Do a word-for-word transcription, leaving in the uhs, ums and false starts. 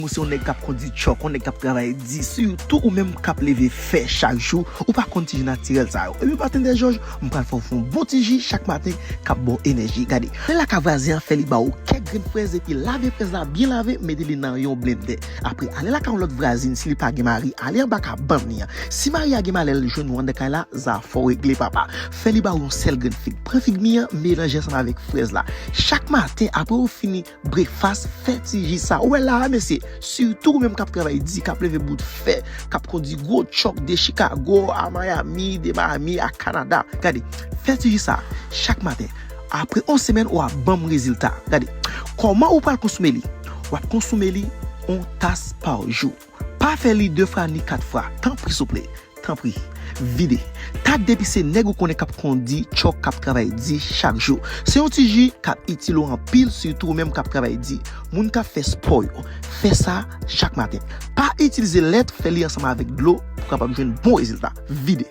Ou se yon nèg k ap kondi tchòk, yon nèg k ap travay di, sitou ou menm k ap leve fè chak jou, ou pa konn ti ji natirèl sa yo. Ebyen, patnè Jòj, m pral fè w fè yon bon ti ji chak maten k ap ba w enèji. Gade, ale lakay vwazen an, fè li ba w kèk grenn frèz, epi lave frèz la byen lave, mete li nan yon blendè. Apre, ale lakay yon lòt vwazin, si li pa gen mari, ale anba kabann li an. Si mari a gen malè, l jwenn ou anndan kay la, zafè w regle, papa. Fè li ba w yon sèl grenn fig. Pran fig mi an, melanje ansanm avèk frèz la. Chak maten, apre ou fini brekfas, fè ti ji sa. Ou wè la a, mesye, sitou ou menm k ap travay di, k ap leve bout fè, k ap kondi gwo tchòk de Chicago a Miami, de Miami a Canada. Gade, fè ti ji sa chak maten. Apre yon semèn, w ap ban m rezilta. Gade, kòman ou pral konsome li? W ap konsome li yon tas pa jou. Pa fè li de fwa ni kat fwa. Tanpri, souple. Tanpri, vide. Tak depi se nèg ou konnen k ap kondi tchòk, k ap travay di chak jou. Se yon ti ji k ap itil ou anpil, sitou ou menm k ap travay di. Moun k ap fè spò yo. Fè sa chak maten. Pa itilize lèt, fè li ansanm avèk dlo pou w kapab jwenn bon rezilta. Vide.